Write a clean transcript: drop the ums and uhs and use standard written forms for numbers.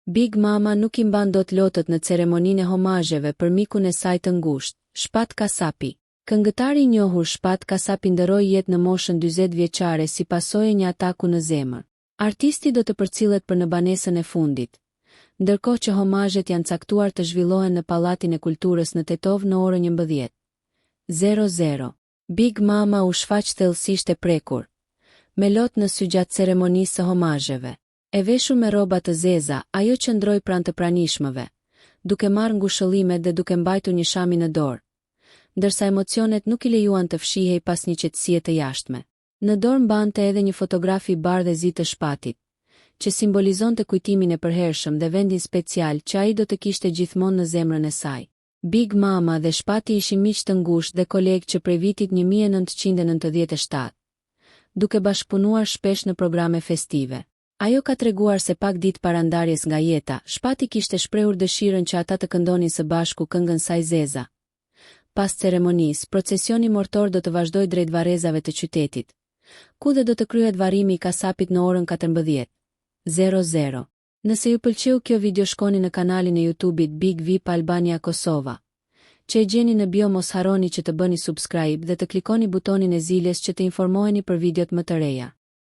Big Mama nuk i mban dot lotët në ceremoninë e homazheve për mikun e saj të ngushtë, Shpat Kasapi. Këngëtari i njohur Shpat Kasapi ndërroi jetë në moshën 40 vjeçare si pasojë e një ataku në zemër. Artisti do të përcillet për në banesën e fundit, ndërkohë që homazhet janë caktuar të zhvillohen në Pallatin e Kulturës në Tetovë në orën 11. 00. Big Mama u shfaq thellësisht e prekur, me lot në sy gjatë ceremonisë së homazheve. E veshur me rroba të zeza, ajo qëndroi pranë të pranishmëve, duke marrë ngushëllimet dhe duke mbajtur një shami në dorë, ndërsa emocionet nuk i lejuan të fshihej pas një qetësie të jashtme. Në dorë mbante edhe një fotografi bardh e zi të Shpatit, që simbolizonte kujtimin e përhershëm dhe vendin special që ai do të kishte gjithmonë në zemrën e saj. Big Mama dhe Shpati ishin miq të ngushtë dhe kolegë që prej vitit 1997, duke bashkëpunuar shpesh në programe festive. Ajo ka treguar se pak ditë para ndarjes nga jeta, Shpati kishte shprehur dëshirën që ata të këndonin së bashku këngën Saj Zeza. Pas ceremonisë, procesioni mortor do të vazhdojë drejt varrezave të qytetit, ku dhe do të kryhet varrimi i Kasapit në orën 14. 00. Nëse ju pëlqeu kjo video shkoni në kanalin e YouTube-it Big Vip Albania Kosova, që e gjeni në bio mos harroni që të bëni subscribe dhe të klikoni butonin e ziles që të informoheni për videot më të reja.